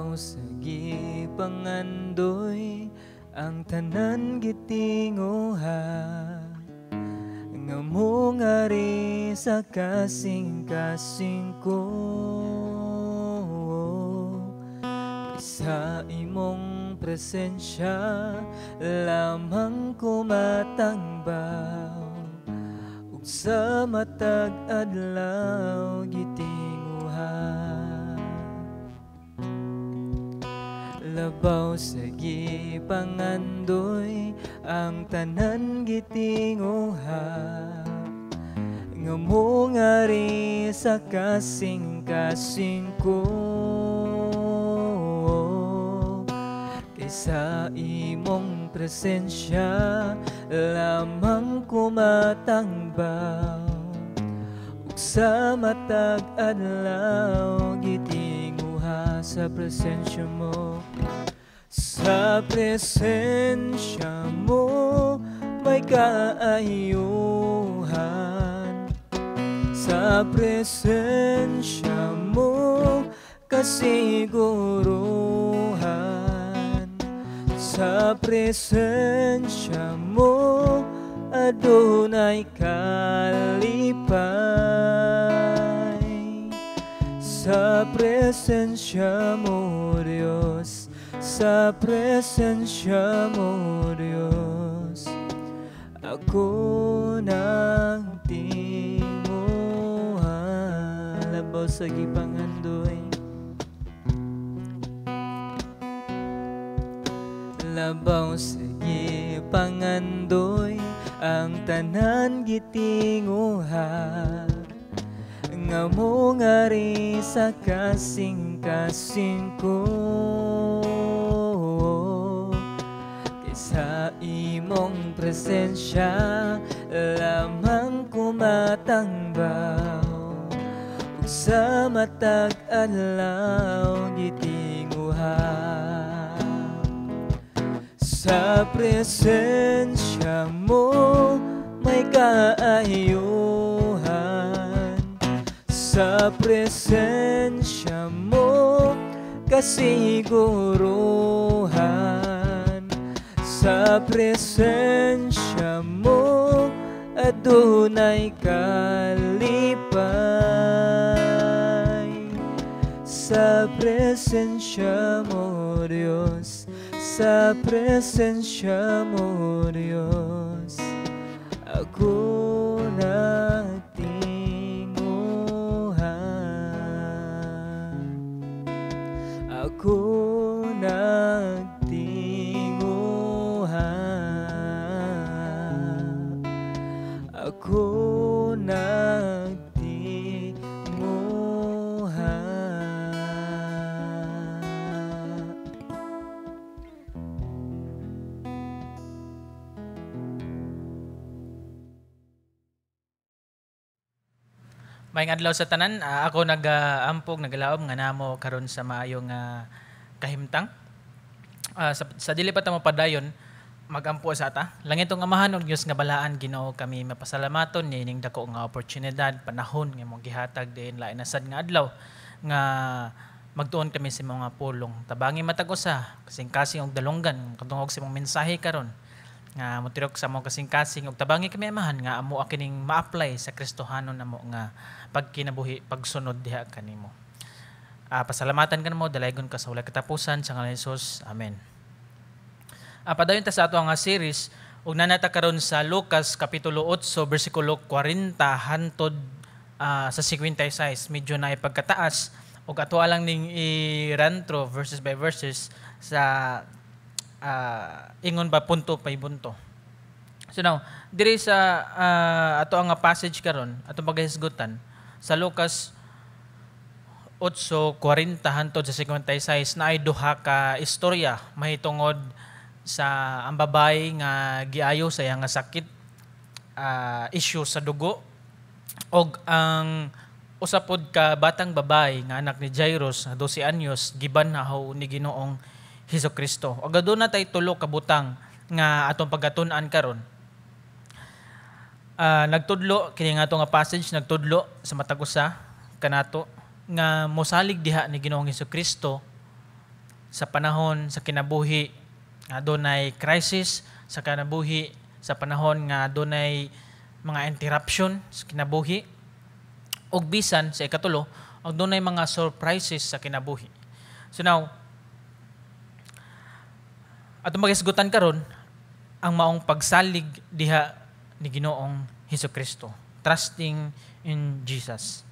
Labaw sa gipangandoy, ang tanan gitinguha nga mongari sa kasing-kasing ko. Sa imong presensya lamang ko matangbaw, ug sa matag adlaw gitinguha. Labaw sa gipangandoy, ang tanan gitinguha nga mongari sa kasing-kasing ko. Kay sa imong presensya lamang ko matangbaw, ug sa matag adlaw gitinguha. Sa presensya mo, sa presensya mo may kaayuhan, sa presensya mo kasiguruhan, sa presensya mo adunay kalipay. Sa presensya mo, Diyos, sa presensya mo, Diyos, ako nagtinguha. Labaw sa gipangandoy, labaw sa gipangandoy, ang tanan gitinguha nga mongari sa kasing-kasing ko. Kay sa imong presensya lamang ko matangbaw, ug sa matag adlaw gitinguha. Sa presensya mo may kaayuhan, sa presensya mo kasiguruhan, sa presensya mo adunay kalipay. Sa presensya mo, Diyos, sa presensya mo, Diyos, ako nagtinguha. Ako nagtinguha. Ako nagtinguha. Maayong adlaw sa tanan, ako nag-ampog, nagalaom nga namo karon sa maayong kahimtang. Sa dili pa ta mapadayon, magampo sa ata. Langitong Amahan ug Dios nga balaan, Ginoo, kami mapasalamaton niining dako nga oportunidad, panahon nga imong gihatag diin lain na sad nga adlaw nga magtuon kami sa mga pulong. Tabangi matag usa, kasing-kasing og dalunggan, kadungog sa imong mensahe karon nga motirok sa among kasing-kasing ug tabangi kami Amahan nga amo kining ma-apply sa Kristohanon namo nga pagkinabuhi, pagsunod diha kanimo. Pasalamatan kanimo, dalaygon ka sa walay katapusan sa ngalan ni Jesus. Amen. Padayon ta sa ato nga series ug nanata karon sa Lucas kapitulo 8 bersikulo 40 hantod sa 56, medyo na ipagkataas ug ato lang ning i-run through verses by verses sa ingon ba punto pay punto. So now, diri sa ato ang passage karon, atong paghisgutan sa Lucas 8:40 hantod sa 56 na ay duha ka istorya mahitungod sa ang babae nga giayo sa iyang nga sakit, issue sa dugo, og ang usa pod ka batang babae nga anak ni Jairus nga 12 anyos gibanhaw ni Ginoong Hesus Kristo. Og aduna tay tulo ka butang nga atong pagatun-an karon. Nagtudlo kini nga ato nga passage, nagtudlo sa matag usa kanato nga mosalig diha ni Ginoong Hesus Kristo Sa panahon sa kinabuhi nga adunay crisis sa kinabuhi, sa panahon nga adunay mga interruption sa kinabuhi, ug bisan sa ikatulo, og dunay mga surprises sa kinabuhi. So now, atong magisgutan karon ang maong pagsalig diha ni Ginoong Hesus Kristo, trusting in Jesus.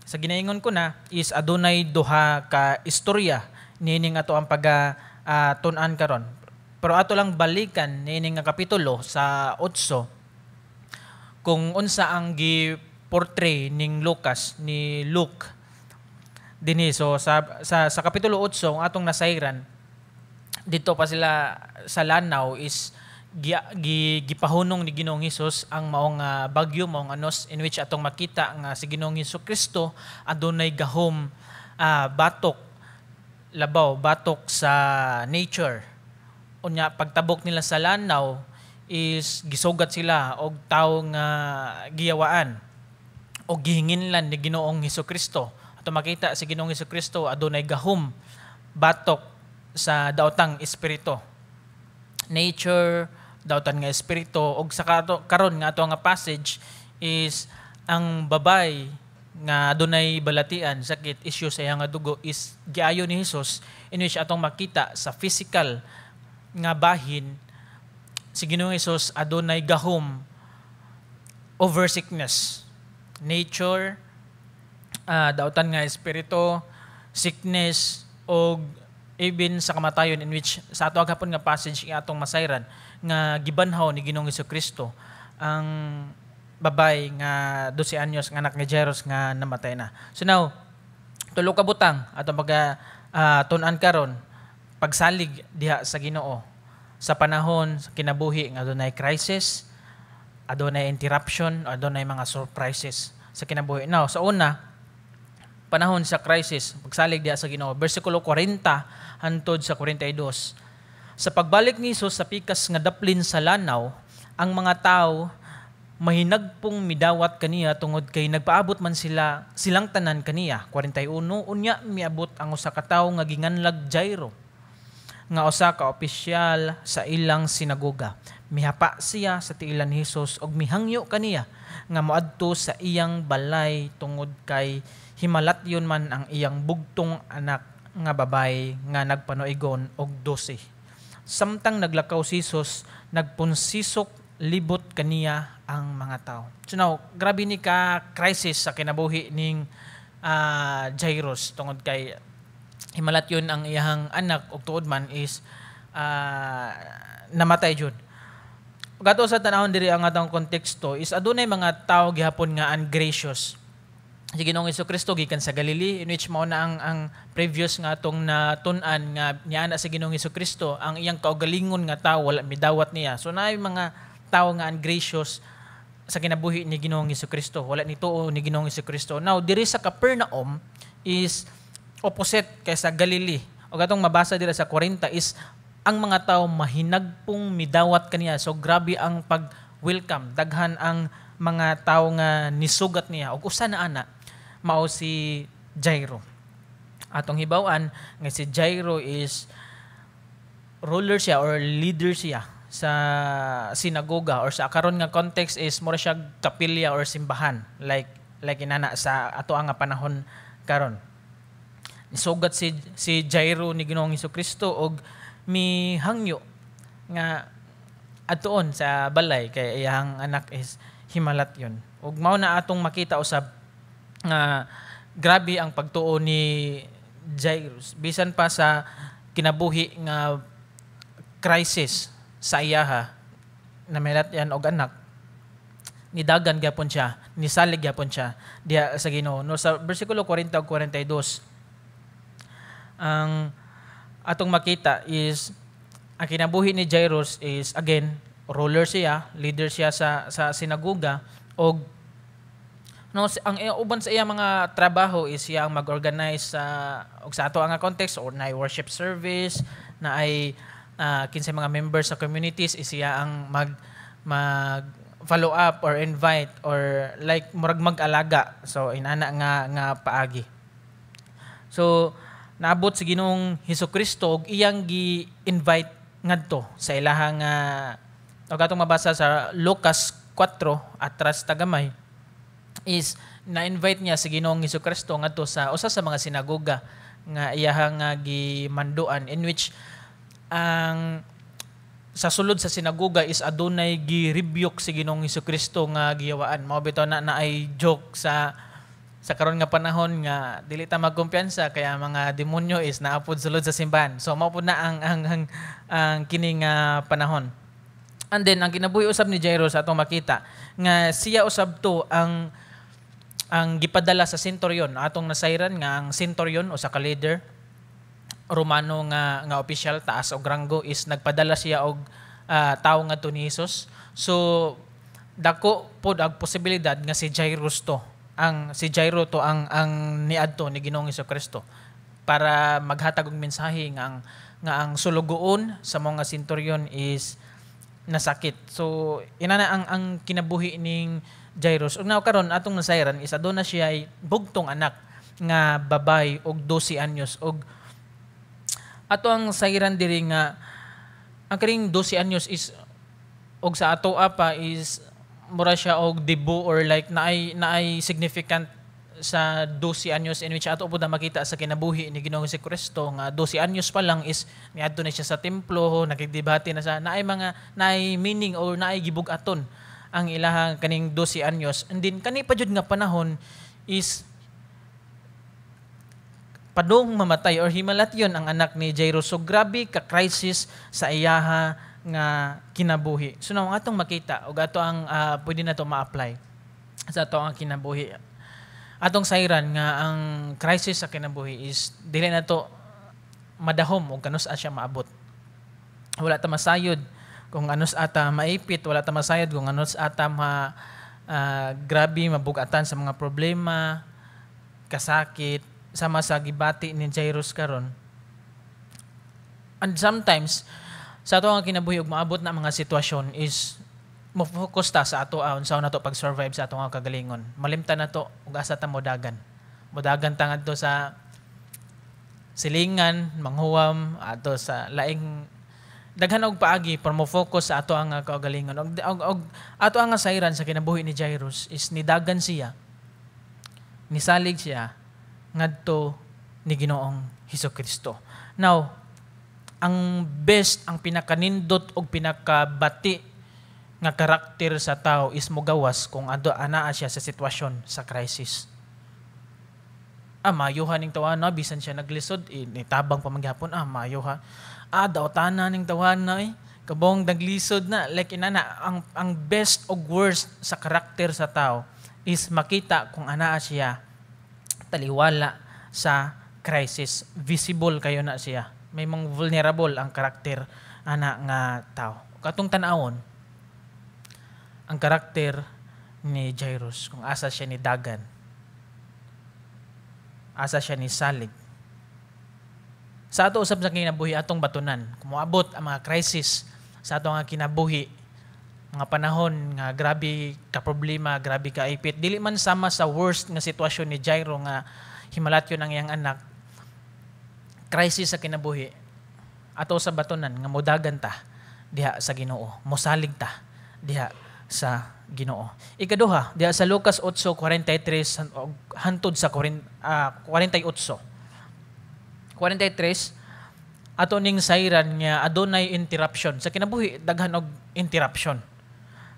Sa ginaingon ko na is adunay duha ka istorya niining ato ang pag tun-an karon. Pero ato lang balikan niining nga kapitulo sa 8 kung unsa ang gi-portray ning Lucas, ni Luke dinhi. So sa kapitulo 8, ang atong nasayran dito pa sila sa lanaw is gipahunong ni Ginoong Hesus ang maong bagyo, maong anos, in which atong makita nga si Ginoong Hesus Kristo adunay gahom batok labaw, batok sa nature. Unya pagtabok nila sa lanaw is gisugat sila og tawo nga giyawaan o gihinginlan ni Ginoong Hesus Kristo. Ato makita si Ginoong Hesus Kristo adunay gahom batok sa daotang espiritu. Nature, daotan nga espiritu, og sa karon nga ato nga passage is ang babay nga adunay balatian, sakit, issue sa iyang nga dugo is giayo ni Hesus, in which atong makita sa physical nga bahin si Ginoong Hesus adunay gahom over sickness. Nature, daotan nga espiritu, sickness, og even sa kamatayon, in which sa ato gihapon nga passage nga atong masayran nga gibanhaw ni Ginoong Kristo ang babay nga 12 anyos nga anak ni Jairus nga namatay na. So now, tulo ka butang atong pag tun-an karon: pagsalig diha sa Ginoo sa panahon sa kinabuhi nga adunay crisis, adunay interruption, adunay mga surprises sa kinabuhi. Now, sa una, panahon sa crisis, pagsalig diha sa Ginoo, bersikulo 40 hantod sa 42. Sa pagbalik ni Jesus sa pikas nga daplin sa lanaw, ang mga tao mahinagpong midawat kaniya tungod kay nagpaabot man sila silang tanan kaniya. 41. Unya miabot ang usa ka tawo nga ginganlag Jairo nga usa ka opisyal sa ilang sinagoga. Mihapa siya sa tiilan ni Hesus ug mihangyo kaniya nga moadto sa iyang balay tungod kay himalatyon man ang iyang bugtong anak nga babay nga nagpanuigon og 12. Samtang naglakaw si Hesus, nagpunsisok libot kaniya ang mga tao. So now, grabe ni ka crisis sa kinabuhi ning Jairus tungod kay himalatyon ang iyang anak ug tuod man is namatay jud. Gato sa tanawon diri ang atong konteksto is adunay mga tao gihapon nga ungracious. Si Ginoong Kristo gikan sa Galilee, in which mao na ang previous nga atong natun-an nga niana si Ginoong Kristo, ang iyang kaugalingon nga tao wala midawat niya. So naay mga tao nga ungracious sa kinabuhi ni Ginoong Kristo. Wala ni tuo ni Ginoong Kristo. Now diri sa Capernaum is opposite kaysa Galilee. O atong mabasa dira sa 40 is ang mga tao mahinagpong midawat kaniya. So grabe ang pag-welcome. Daghan ang mga tao nga nisugat niya. Og usa na ana mao si Jairo. Atong hibaw-an nga si Jairo is ruler siya or leader siya sa sinagoga, or sa karon nga context is mura siya kapilya or simbahan, like inana sa ato nga panahon karon. Nisugat si Jairo ni Ginoong Kristo og mihangyo nga adtuon sa balay kay iyang anak is himalatyon. Ug mao na atong makita usab nga grabe ang pagtuo ni Jairus bisan pa sa kinabuhi nga crisis sa iyaha na yan og anak, nidagan gyapon siya, nisalig gyapon siya diha sa Ginoo. No, sa bersikulo 40 ug 42, ang atong makita is ang kinabuhi ni Jairus is again ruler siya, leader siya sa sinagoga, og no ang uban sa iya mga trabaho is siya ang mag-organize sa, og sa ato ang context or na worship service na ay kinsay mga members sa communities is siya ang mag mag follow up or invite or like murag mag-alaga, so inana nga paagi. So Naabot si Ginoong Hesus Kristo og iyang gi-invite ngadto sa ilahang og atong mabasa sa Lucas 4 atras tagamay is na-invite niya si Ginoong Hesus Kristo ngadto sa usa sa mga sinagoga nga iyahang nga gimanduan, in which ang sa sulod sa sinagoga is adunay gi-rebuke si Ginoong Kristo nga giyawaan. Mao bitaw na naay joke sa karon nga panahon nga dili ta magkumpiyansa kaya mga demonyo is naapod sulod sa simbahan. So mao pud na ang kini nga panahon. And then ang kinabuhi usab ni Jairus, atong makita nga siya usab to ang gipadala sa centurion. Atong nasayran nga ang centurion, usa ka leader Romano nga opisyal, taas og ranggo, is nagpadala siya og tawo ngadto ni Jesus. So dako pod ang posibilidad nga si Jairo to ang niadto ni Ginoong Kristo para maghatag og mensahe nga ang sulugoon sa mga centurion is nasakit. So inana ang kinabuhi ning Jairus. Ug now karon atong nasayran is aduna siya ay bugtong anak nga babay og 12 anyos, og ato ang sayran diri nga ang kaning 12 anyos is og sa ato pa is mura siya og debut or like naay significant sa 12 anyos, in which ato pud na makita sa kinabuhi ni Ginoong Kristo nga 12 anyos pa lang is niadto na siya sa templo, nakigdebate na sa naay mga naay meaning or naay gibug-aton ang ilahang kaning 12 anyos. And then kani pa jud nga panahon is padung mamatay or himalatyon ang anak ni Jairus. So grabe ka crisis sa iyaha nga kinabuhi. So now atong makita ug ato ang pwede na to ma-apply sa ato ang kinabuhi. Atong sayran nga ang crisis sa kinabuhi is dili na to madahom og kanus-a siya maabot. Wala ta masayod kung anus ata maipit, wala ta masayod kung anus ata ma grabe mabugatan sa mga problema, kasakit, sama sa gibati ni Jairus karon. And sometimes sa ato ang kinabuhi ug maabot na mga sitwasyon is mo-focus ta sa ato unsa na to pag-survive sa atong kagalingon. Malimtan na to ug asa ta modagan. Modagan ta ngadto sa silingan, manghuwam ato sa laing daghan og paagi para mo-focus sa ato ang kagalingon. Og ato ang sayran sa kinabuhi ni Jairus is nidagan siya. Nisalig siya ngadto ni Ginoong Hesus Kristo. Now, ang best, ang pinakanindot og pinakabati nga karakter sa tao is mogawas kung ado anaa siya sa sitwasyon sa crisis. Mayuha ning tawana bisan siya naglisod, nitabang pa man gihapon, mayuha. Daotana ning tawana eh. Kabong naglisod na, like inana ang best og worst sa karakter sa tao is makita kung anaa siya taliwala sa crisis. Visible kayo na siya. May mga vulnerable ang karakter ana nga tao. Katong tan-awon ang karakter ni Jairus kung asa siya ni dagan. Asa siya ni salig. Sa ato usab sa kinabuhi atong batunan, kung moabot ang mga crisis sa ato nga kinabuhi, mga panahon nga grabe ka problema, grabe ka ipit, dili man sama sa worst nga sitwasyon ni Jairo nga himalatyon ang iyang anak, crisis sa kinabuhi, ato sa batunan nga modagan ta diha sa Ginoo, mosalig ta diha sa Ginoo. Ikaduha, diha sa Lucas 8:43 hantod sa 48. 43 ato ning sayran nga adunay interruption sa kinabuhi, daghan og interruption.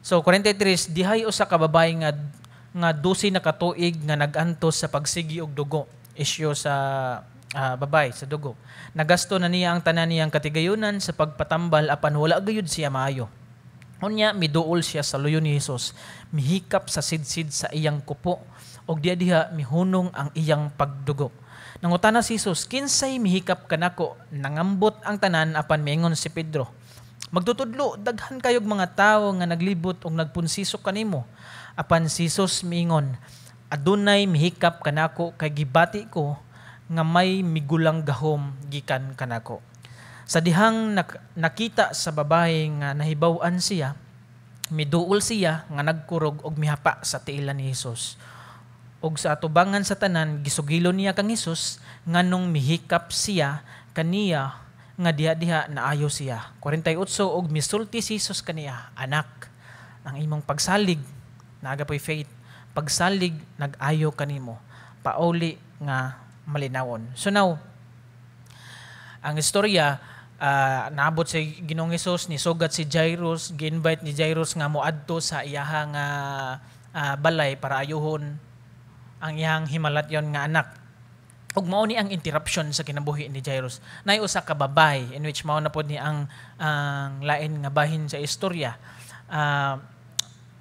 So 43, dihay usa ka babae nga 12 na katuig nga nag-antos sa pagsigi og dugo, isyu sa babae sa dugo. Nagasto na niya ang tanan niyang katigayunan sa pagpatambal apan wala gayud siya maayo. Unya miduol siya sa luyo ni Hesus, mihikap sa sidsid sa iyang kupo og diha diha mihunong ang iyang pagdugo. Nangutana si Hesus, "Kinsay mihikap kanako?" Nangambot ang tanan apan miingon si Pedro, "Magtutudlo, daghan kayog mga tawo nga naglibot og nagpunsiso kanimo." Apan si Hesus miingon, "Adunay mihikap kanako kay gibati ko nga may migulang gahom gikan kanako." Sa dihang nakita sa babae nga nahibaw-an siya, miduol siya nga nagkurog og mihapa sa tiilan ni Hesus. Ug sa atubangan sa tanan, gisugilon niya kang Hesus nganong mihikap siya kaniya nga diha-diha naayo siya. 48, og misulti si Hesus kaniya, "Anak, ang imong pagsalig," naa poy faith, "pagsalig nag-ayo kanimo, pauli nga malinawon." So now, ang istorya, naabot sa Ginoong Hesus, ni sugat si Jairus, gi-invite ni Jairus nga moadto sa iyaha nga balay para ayuhon ang iyang himalatyon nga anak. Ug mao ni ang interruption sa kinabuhi ni Jairus. Nay usa ka babay in which mao na pod ni ang lain nga bahin sa istorya.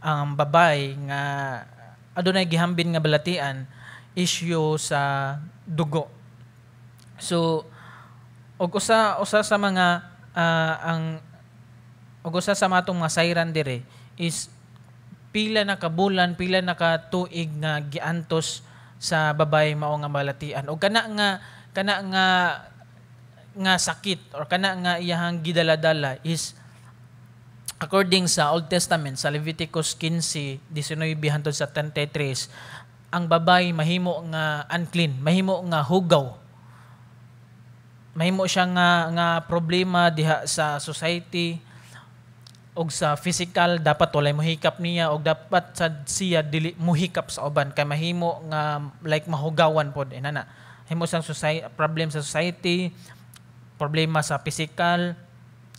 Ang babay nga adunay gihambin nga balatian, issue sa dugo. So og usa usa sa mga ang og usa sa matong mga sayran dire is pila na ka bulan, pila na ka tuig nga giantos sa babay mao nga balatian. Og kana nga sakit or kana nga iyahang gidala-dala is according sa Old Testament, sa Leviticus 15:19 hangtod sa 33, ang babay mahimo nga unclean, mahimo nga hugaw. Mahimo siya nga problema diha sa society og sa physical. Dapat walay mohikap niya og dapat sad siya dili mohikap sa uban kay mahimo nga like mahugawan pod inana. Himo sang society, problem sa society, problema sa physical,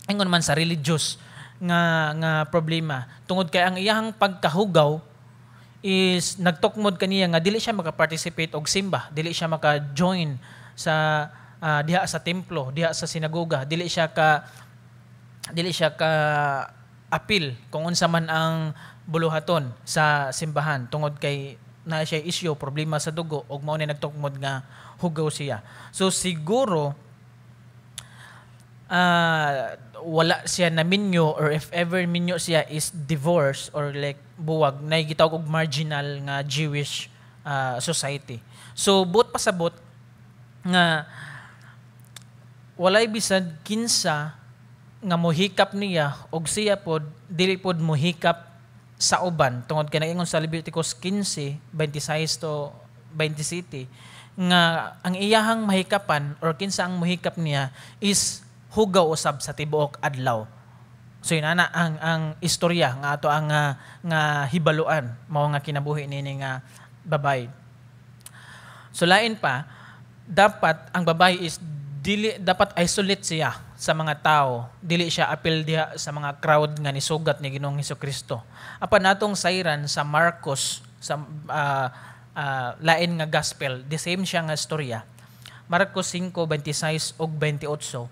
ingon man sa religious nga problema tungod kay ang iyahang pagkahugaw is nagtukmod kaniya nga dili siya maka-participate og simba, dili siya maka-join sa diha sa templo, diha sa sinagoga, dili siya ka apil kung unsa man ang buluhaton sa simbahan tungod kay na siya issue, problema sa dugo, ug mao ni nagtukmod nga hugaw siya. So siguro wala siya naminyo or if ever minyo siya is divorce or like buwag na gitawag og marginal nga Jewish society. So buot pasabot nga walay bisan kinsa nga mohikap niya og siya pod dili pod mohikap sa uban tungod kay naingon sa Leviticus 15:26 to 27 nga ang iyahang mahikapan or kinsa ang mohikap niya is hugaw usab sa tibuok adlaw. So yun ana ang istorya nga ato ang nga hibaluan mao nga kinabuhi nini nga babay. So lain pa, dapat ang babae is dili dapat isolate siya sa mga tao, dili siya apil diha sa mga crowd nga nisugat ni Ginoong Kristo. Apan natong sayran sa Marcos, sa lain nga gospel, the same siya nga istorya. Marcos 5:26 ug 28,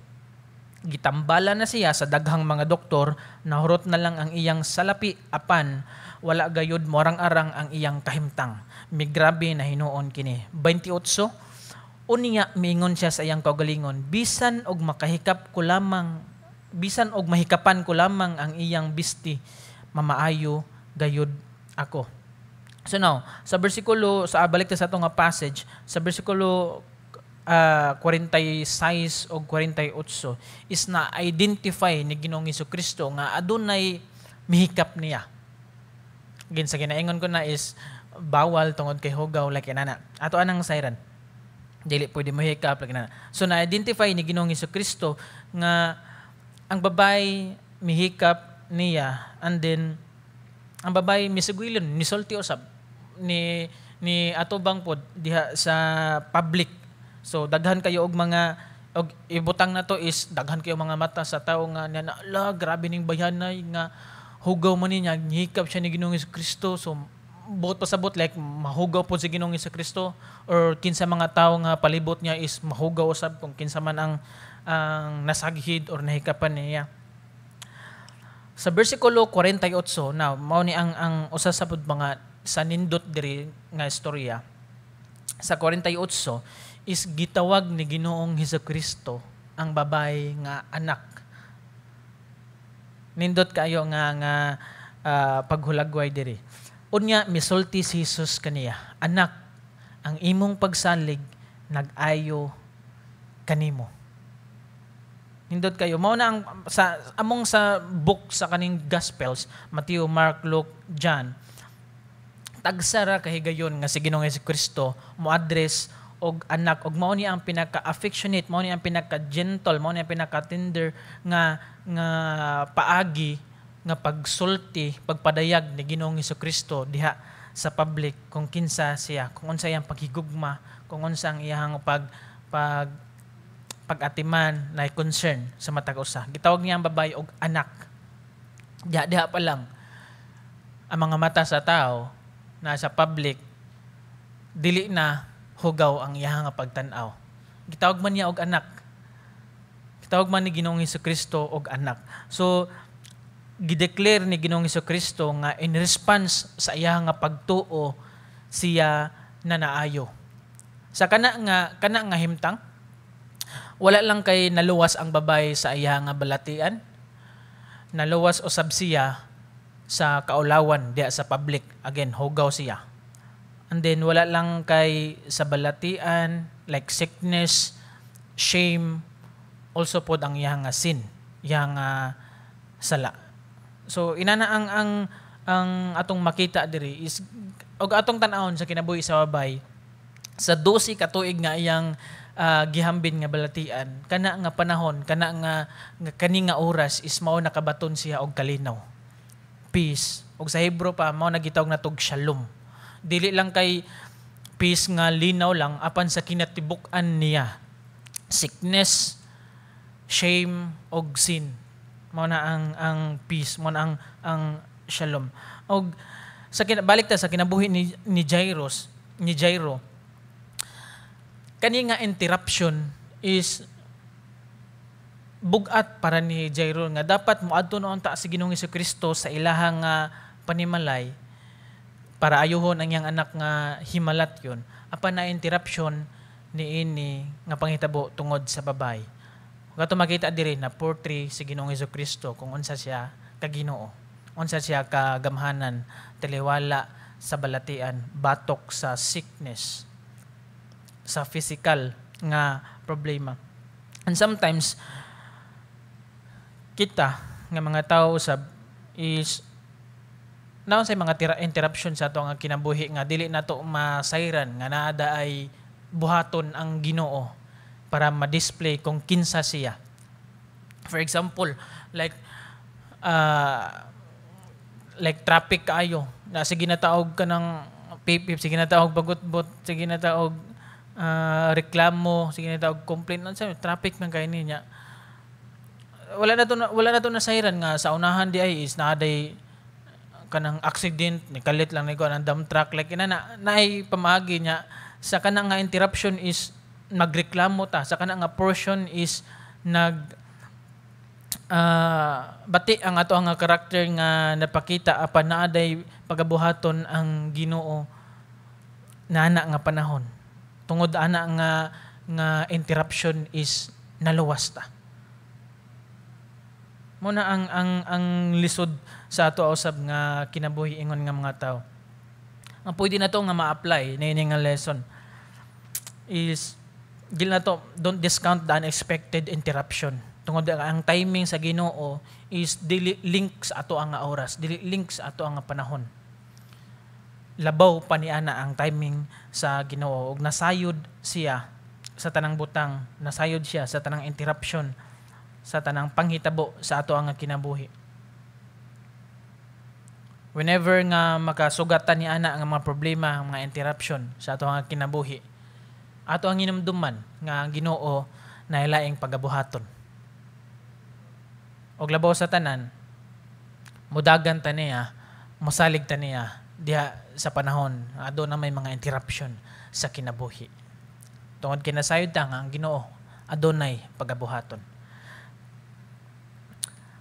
gitambala na siya sa daghang mga doktor, nahurot na lang ang iyang salapi, apan wala gayud morang-arang ang iyang kahimtang. Migrabe na hinuon kini. 28, unya miingon siya sa iyang kaugalingon, "Bisan og makahikap ko lamang, bisan og mahikapan ko lamang ang iyang bisti, mamaayo gayud ako." So now, sa bersikulo, sa balik ta sa ato nga passage, sa bersikulo 46 o 48 is na identify ni Ginoong Kristo nga adunay mihikap niya. Gin sa ginaingon ko na is bawal tungod kay hugaw, like inana. Ato anang sayran. Dili pwede mohikap, like inana. So na-identify ni Ginoong Kristo nga ang babae mihikap niya and then ang babae misugilon, nisulti usab ni atubang pod diha sa public. So daghan kayo og mga og ibutang na to is daghan kayo mga mata sa tao nga niya na ala, grabe ning bayanay nga hugaw man niya, hikap siya ni Ginoong Kristo. So buot pasabot like mahugaw po si Ginoong Kristo or kinsa mga tao nga palibot niya is mahugaw usab kung kinsa man ang nasaghid or nahikapan niya. Sa bersikulo 48, now mao ni ang usa sa pud mga sa nindot diri nga istorya. Sa 48 is gitawag ni Ginoong Kristo ang babae nga anak. Nindot kayo nga paghulagway diri. Unya misulti si Jesus kaniya, "Anak, ang imong pagsalig nag-ayo kanimo." Nindot kayo. Mao na ang sa among sa book sa kaning Gospels, Matthew, Mark, Luke, John. Tagsa ra kahigayon nga si Ginoong Kristo mo address og anak, og mao ni ang pinaka-affectionate, mao ni ang pinaka-gentle, mao ni ang pinaka-tender nga nga paagi nga pagsulti, pagpadayag ni Ginoong Kristo diha sa public kung kinsa siya, kung unsa iyang paghigugma, kung unsa ang iyang pag pag pag-atiman na concern sa matag usa. Gitawag niya ang babae og anak. Diha diha pa lang, ang mga mata sa tao na sa public, dili na hugaw ang iyang nga pagtan-aw. Gitawag man niya og anak. Gitawag man ni Ginoong Kristo og anak. So gideclare ni Ginoong Kristo nga in response sa iyang nga pagtuo, siya na naayo. Sa kana nga himtang, wala lang kay naluwas ang babae sa iyang nga balatian, naluwas usab siya sa kaulawan diha sa public. Again, hugaw siya. And then wala lang kay sa balatian, like sickness, shame, also pod ang iyang nga sin, iyang nga sala. So inana ang atong makita diri is og atong tan-awon sa kinabuhi sa babay sa 12 ka tuig nga iyang gihambin nga balatian, kana nga panahon, kana nga kani nga oras is mao nakabaton siya og kalinaw. Peace. Og sa Hebrew pa, mao na gitawag natog shalom. Dili lang kay peace nga linaw lang, apan sa kinatibuk-an niya. Sickness, shame og sin. Mao na ang peace, mao na ang shalom. Og balik ta sa kinabuhi ni Jairus, ni Jairo. Kani nga interruption is bugat para ni Jairo nga dapat moadto noon ta si Ginoong Kristo sa ilahang nga panimalay para ayuhon ang iyang anak nga himalat yon, apan na interruption niini nga panghitabo tungod sa babay. Kato makita diri na portray si Ginoong Kristo kung unsa siya ka Ginoo, unsa siya kagamhanan, taliwala sa balatian, batok sa sickness, sa physical nga problema. And sometimes kita nga mga tao usab is naa sa mga interruption sa ato nga kinabuhi nga dili nato masayran nga naa diay buhaton ang Ginoo para ma-display kung kinsa siya. For example, like traffic kaayo na sige na taog ka ng pipip, sige na taog bagutbot, sige na taog reklamo, sige na taog complaint sa traffic man kay niya. Wala na to nasayran nga sa unahan di ay is naa day kanang accident ni kalit lang ni ko ang dump truck, like ina na naay pamaagi niya. Sa kanang nga interruption is magreklamo ta, sa kanang nga portion is nag bati ang ato ang karakter nga napakita, apan naa day pagabuhaton ang Ginoo nana nga panahon. Tungod ana nga nga interruption is naluwas ta. Mo na ang lisod sa ato usab nga kinabuhi ingon nga mga tao. Ang pwede na to nga ma-apply niini nga lesson is dili na to, don't discount the unexpected interruption. Tungod ang timing sa Ginoo is dili link sa ato ang oras, dili link sa ato ang panahon. Labaw pa ni ana ang timing sa Ginoo, ug nasayod siya sa tanang butang, nasayod siya sa tanang interruption, sa tanang panghitabo sa ato ang kinabuhi. Whenever nga makasugatan ni ana ang mga problema, ang mga interruption sa ato ang kinabuhi, ato ang hinumduman nga ang Ginoo na laing pagabuhaton. Og labaw sa tanan, mudagan ta niya, mosalig ta niya diha sa panahon aduna may mga interruption sa kinabuhi. Tungod kay nasayod ta nga ang Ginoo adunay pagabuhaton.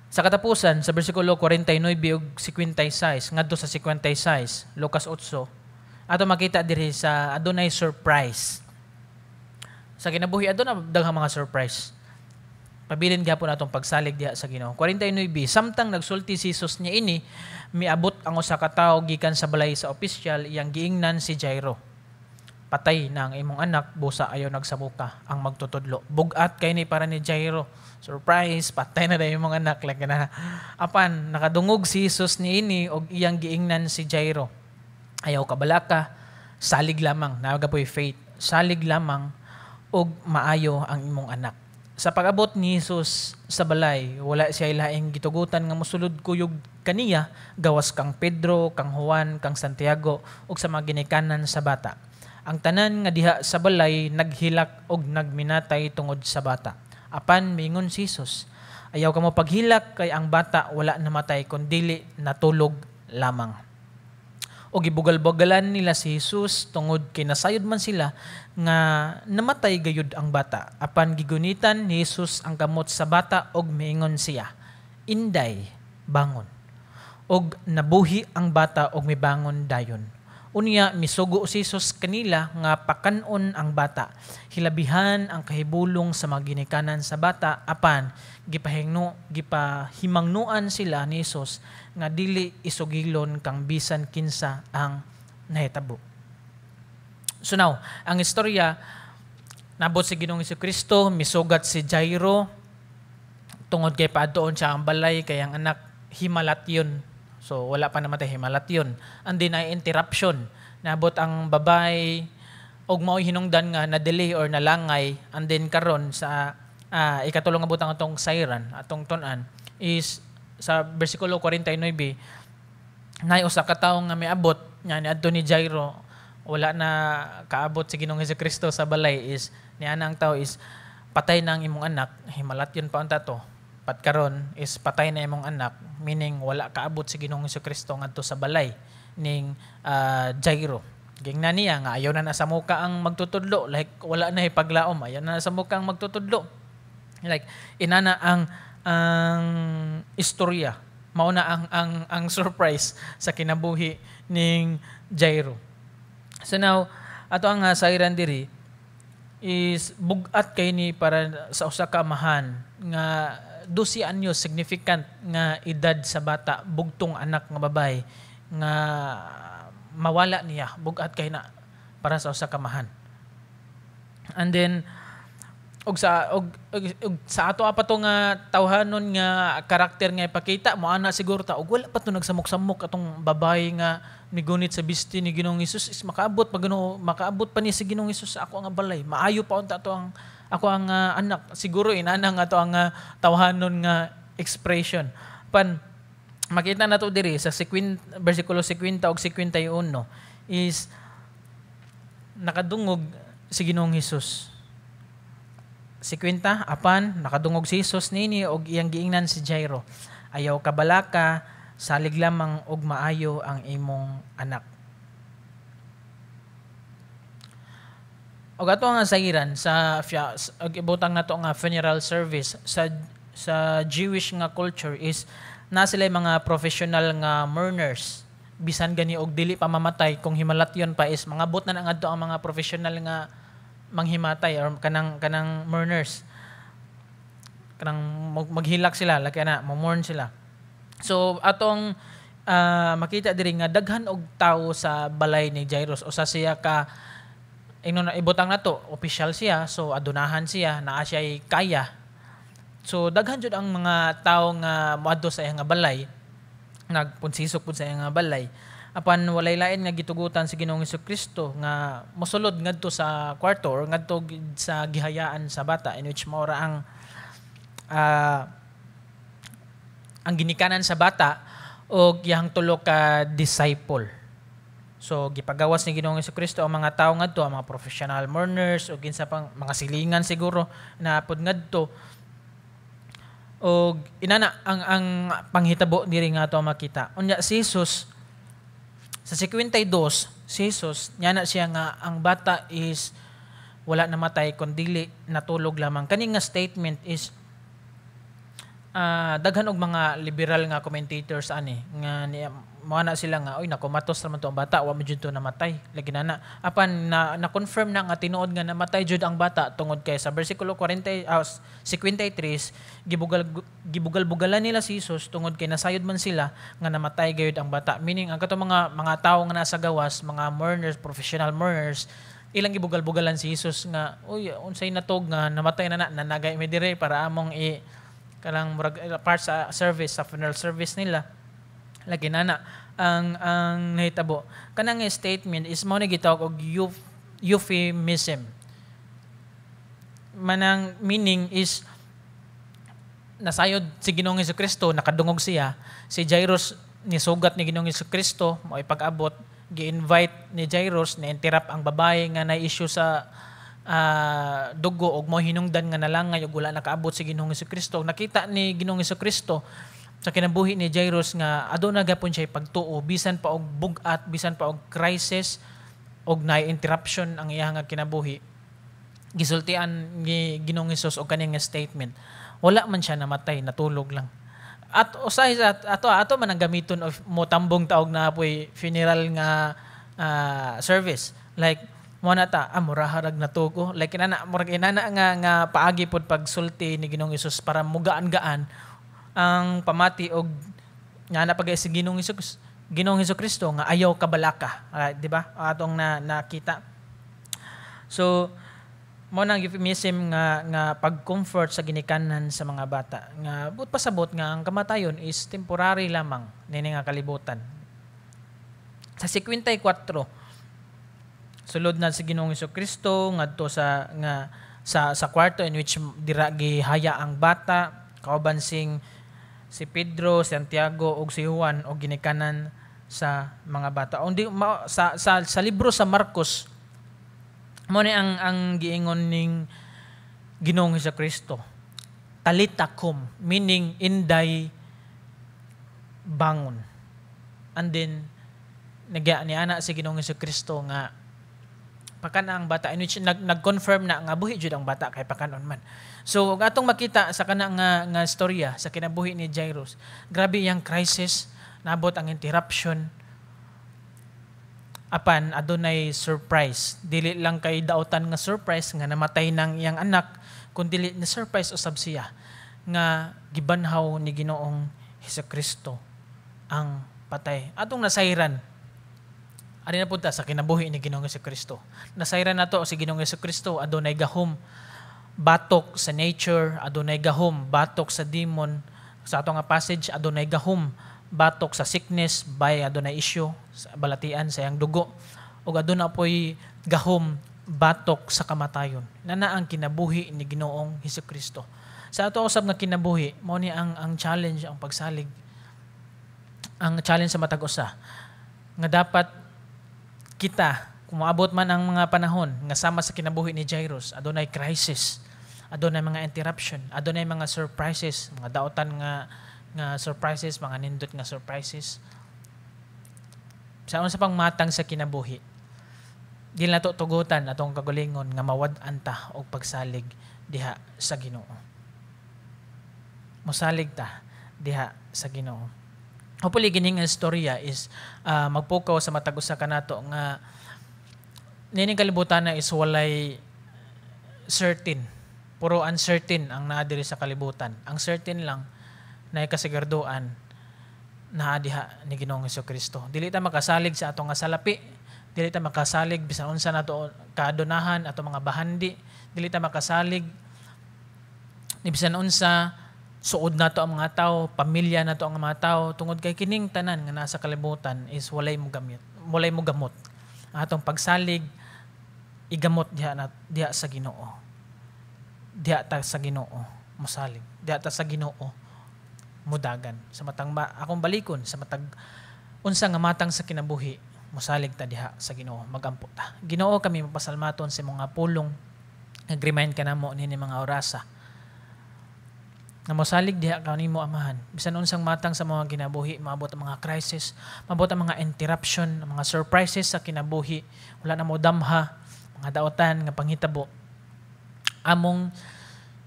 Sa katapusan, sa bersikulo 49 ug 56 ngadto sa 56, Lucas 8, ato makita diri sa adunay surprise. Sa kinabuhi aduna daghang mga surprise. Pabilin gyapon atong pagsalig diha sa Ginoo. 49, samtang nagsulti si Jesus niya ini, miabot ang usa ka tawo gikan sa balay sa opisyal, iyang giingnan si Jairo: "Patay na ang imong anak, busa ayaw nagsamuka ang magtutudlo." Bugat kay ni para ni Jairo. Surprise, patay na daw imong anak, like na. Apan nakadungog si Jesus niini og iyang giingnan si Jairo. Ayaw kabalaka, salig lamang, naa poy faith, salig lamang og maayo ang imong anak. Sa pag-abot ni Jesus sa balay, wala siya laing gitugutan nga mosulod kuyog kaniya gawas kang Pedro, kang Juan, kang Santiago ug sa mga ginikanan sa bata. Ang tanan nga diha sa balay naghilak og nagminatay tungod sa bata. Apan miingon si Jesus, "Ayaw kamo paghilak kay ang bata wala namatay kundili natulog lamang." O gibugal-bugalan nila si Jesus tungod kay nasayod man sila nga namatay gayud ang bata. Apan gigunitan ni Jesus ang kamot sa bata og miingon siya, "Inday, bangon." Og nabuhi ang bata og mibangon dayon. Unya misugo si Jesus kanila nga pakan-on ang bata. Hilabihan ang kahibulong sa mga ginikanan sa bata, apan gipahimangnuan sila ni Jesus nga dili isugilon kang bisan kinsa ang nahitabo. So now, ang istorya, nabot si Ginoong Kristo, misugat si Jairo tungod kay paadtoon siya ang balay kay ang anak himalatyon. So wala pa namatay, himalatyon. And then ay interruption. Nabot ang babay og mao'y hinungdan nga na-delay or nalangay, and then karon sa ikatulong nga butang atong sayran, atong tun-an is sa bersikulo 49, naay usa ka tawo nga miabot nga niadto ni Jairo. Wala na kaabot si Ginoong Kristo sa balay is niana ang tao is, "Patay na ang imong anak." Himalatyon pa unta to, pat karon is patay na imong anak, meaning wala kaabot si Ginoong Kristo ngadto sa balay ning Jairo. Gingna niya nga ayaw na na sa muka ang magtutudlo, like wala na ipaglaom, ayaw na na sa muka ang magtutudlo. Like inana ang istorya, mao na ang surprise sa kinabuhi ning Jairo. So now, ato ang sayran diri is bugat kay ni para sa usa ka amahan nga 12 anyos, significant nga edad sa bata, bugtong anak nga babae nga mawala niya, bugat kay na para sa usa ka amahan. And then og sa ato pa to nga tawhanon nga karakter nga ipakita mo ana, siguro ta og wala pa to nagsamok-samok atong babae nga migunit sa bisti ni Ginoong Hesus is makaabot pa Ginoo, makaabot pa ni si Ginoong Hesus sa ako nga balay, maayo pa unta to ang ako ang anak. Siguro inana nga to ang tawhanon nga expression. Pan makita nato diri sa 50, bersikulo 50 ug 51 is nakadungog si Ginoong Hesus. 50, apan nakadungog si Jesus nini og iyang giingnan si Jairo, "Ayaw kabalaka, salig lamang og maayo ang imong anak." Og ato nga sayiran sa og ibutang nato nga funeral service sa Jewish nga culture is na sila mga professional nga mourners. Bisan gani og dili pa mamatay, kung himalatyon pa is mangabot na ngadto ang mga professional nga manghimatay or kanang mourners, kanang maghilak sila, laki na mo-mourn sila. So atong makita diri nga daghan og tawo sa balay ni Jairus. Usa siya ka ingnon na ibutang nato official siya, so adunahan siya, naa siya kaya. So daghan jud ang mga tawo nga moadto sa iyang nga balay, nagpunsisok pud sa iyang nga balay. Apan walay lain nga gitugutan si Ginoong Kristo nga mosulod ngadto sa kwarto or ngadto sa gihayaan sa bata, in which mao ra ang ginikanan sa bata og iyang tulo ka disciple. So gipagawas ni Ginoong Kristo ang mga tawo ngadto, ang mga professional mourners o kinsa pang mga silingan siguro na pod ngadto. Og inana ang panghitabo diri nga ato makita. Unya si Jesus sa 52, si Jesus nya na siya nga ang bata is wala namatay kundili natulog lamang. Kani nga statement is daghan og mga liberal nga commentators ani nga mo na sila nga, "Oy, nakomatos raman to ang bata, wa man jud to namatay." Lagi na na. Apan na na-confirm na nga tinuod nga namatay jud ang bata tungod kay sa bersikulo 40 53, gibugal-bugalan nila si Jesus tungod kay nasayod man sila nga namatay gayud ang bata, meaning ang katong mga tawo nga nasa gawas, mga mourners, professional mourners, ilang gibugal-bugalan si Jesus nga, "Uy, unsay natog nga namatay na na nanagay mi dire para among i kanang murag part sa service, sa funeral service nila." Lagi nana ang nahitabo. Kanang statement is mao ni gitawag og euphemism. Manang meaning is nasayod si Ginoong Kristo, nakadungog siya, si Jairus nisugat ni Ginoong Kristo, mo ipag-abot, gi-invite ni Jairus, ni-interrupt ang babae nga na issue sa dugo og mo hinungdan nga nalangay ug wala nakaabot si Ginoong Kristo. Nakita ni Ginoong Kristo sa kinabuhi ni Jairus nga aduna gapon siya pagtuo bisan pa og bug-at, bisan pa og crisis og naay interruption ang iyang nga kinabuhi. Gisultian ni Ginoong Hesus og kaning nga statement. Wala man siya namatay, natulog lang. At usahay sa ato ato man ang gamiton of mo tambong taog na poy funeral nga service. Like mo na ta, muraharag natugo. Like inana, murag inana nga paagi pod pagsulti ni Ginoong Hesus para mugaan-gaan ang pamati og nga na pag si Ginoong Hesus Kristo nga ayaw kabalaka, di ba? Atong na nakita. So mo nang euphemism nga pag-comfort sa ginikanan sa mga bata nga but pasabot nga ang kamatayon is temporary lamang nini nga kalibutan. Sa 54 sulod na si Ginoong Kristo ngadto sa nga sa kwarto in which dira gihaya ang bata kauban sing si Pedro, Santiago ug si Juan og ginikanan sa mga bata. Undi sa libro sa Marcos mo ni ang giingon ning Ginoong Kristo. Talita kum, meaning inday bangon. And then nagya ni ana si Ginoong Kristo nga pakan ang bata, in which nag-confirm na nga buhi jud ang bata kay pakanon man. So atong makita sa kana nga storya sa kinabuhi ni Jairus, grabe iyang crisis, nabot ang interruption, apan adunay surprise. Dili lang kay dautan nga surprise nga namatay nang iyang anak, kun dili na surprise usab siya nga gibanhaw ni Ginoong Hesukristo ang patay. Atong nasayran ari na punta sa kinabuhi ni Ginoong Hesukristo. Nasayran nato si Ginoong Hesukristo adunay gahom batok sa nature, adunay gahom batok sa demon. Sa atong nga passage adunay gahom batok sa sickness, by adunay issue sa balatian sa iyang dugo, ug aduna poy gahom batok sa kamatayon. Nana ang kinabuhi ni Ginoong Hesukristo. Sa ato usab nga kinabuhi, mao ni ang challenge, ang pagsalig, ang challenge sa matag usa nga dapat kita kung maabot man ang mga panahon nga sama sa kinabuhi ni Jairus, adunay crisis, adunay mga interruption, adunay mga surprises, mga dautan nga surprises, mga nindot nga surprises. Sa unsa pang matang sa kinabuhi, di na to tugutan atong kagalingon nga mawad-an ta og pagsalig diha sa Ginoo. Mosalig ta diha sa Ginoo. Hopefully kining istorya is magpukaw sa matag usa kanato nga nining kalibutan na is walay certain, puro uncertain ang naa diri sa kalibutan. Ang certain lang na kasigurduan naa diha ni Ginoong Hesukristo. Dili ta makasalig sa atong nga salapi, dili ta makasalig bisan unsa nato kaadunahan ato mga bahandi, dili ta makasalig ni bisan unsa suod nato ang mga tawo, pamilya nato ang mga tawo, tungod kay kining tanan nga nasa kalibutan is walay mo gamit, walay mo gamot. Ang atong pagsalig igamot diha sa Ginoo. Diha ta sa Ginoo mosalig. Diha ta sa Ginoo mudagan. Sa matang akong balikon sa matag unsa nga matang sa kinabuhi, mosalig ta diha sa Ginoo, magampo ta. Ginoo, kami mapasalmaton sa mga pulong, nag-remind ka namo nini mga orasa nga mosalig diha kanimo Amahan. Bisan unsang matang sa mga kinabuhi, maabot ang mga crisis, maabot ang mga interruption, ang mga surprises sa kinabuhi, wala na mo damha, mga dautan nga panghitabo. Among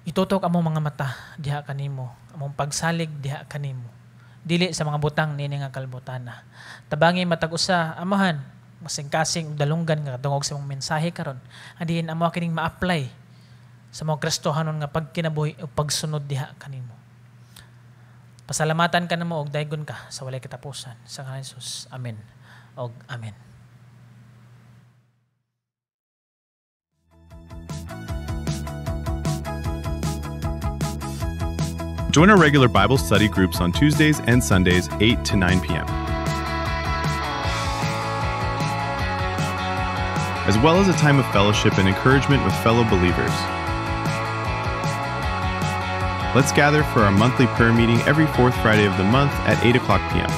itutok among mga mata diha kanimo, among pagsalig diha kanimo. Dili sa mga butang nini nga kalbutana. Tabangi matag usa, Amahan, masingkasing ug dalunggan nga kadungog sa mong mensahe karon. Adiin amo kining ma-apply sa mga Kristohanon nga pagkinabuhi o pagsunod diha kanimo. Pasalamatan ka namo og daygon ka sa walay katapusan. Sa ngalan ni Jesus. Amen. Og amen. Join our regular Bible study groups on Tuesdays and Sundays, 8 to 9 p.m., as well as a time of fellowship and encouragement with fellow believers. Let's gather for our monthly prayer meeting every fourth Friday of the month at 8 o'clock p.m.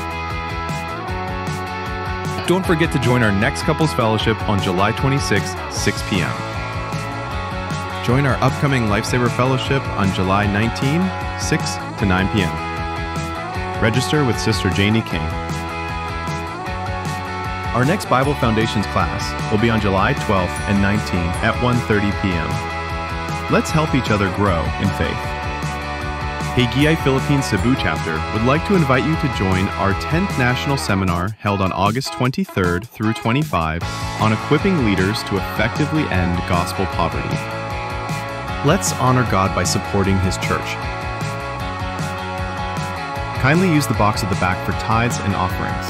Don't forget to join our next couples fellowship on July 26, 6 p.m. Join our upcoming Lifesaver Fellowship on July 19, 6 to 9 p.m. Register with Sister Janie King. Our next Bible Foundations class will be on July 12th and 19 at 1:30 p.m. Let's help each other grow in faith. Haggai Philippines Cebu Chapter would like to invite you to join our 10th National Seminar held on August 23rd through 25 on equipping leaders to effectively end gospel poverty. Let's honor God by supporting His church. Kindly use the box at the back for tithes and offerings.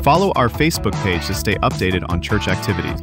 Follow our Facebook page to stay updated on church activities.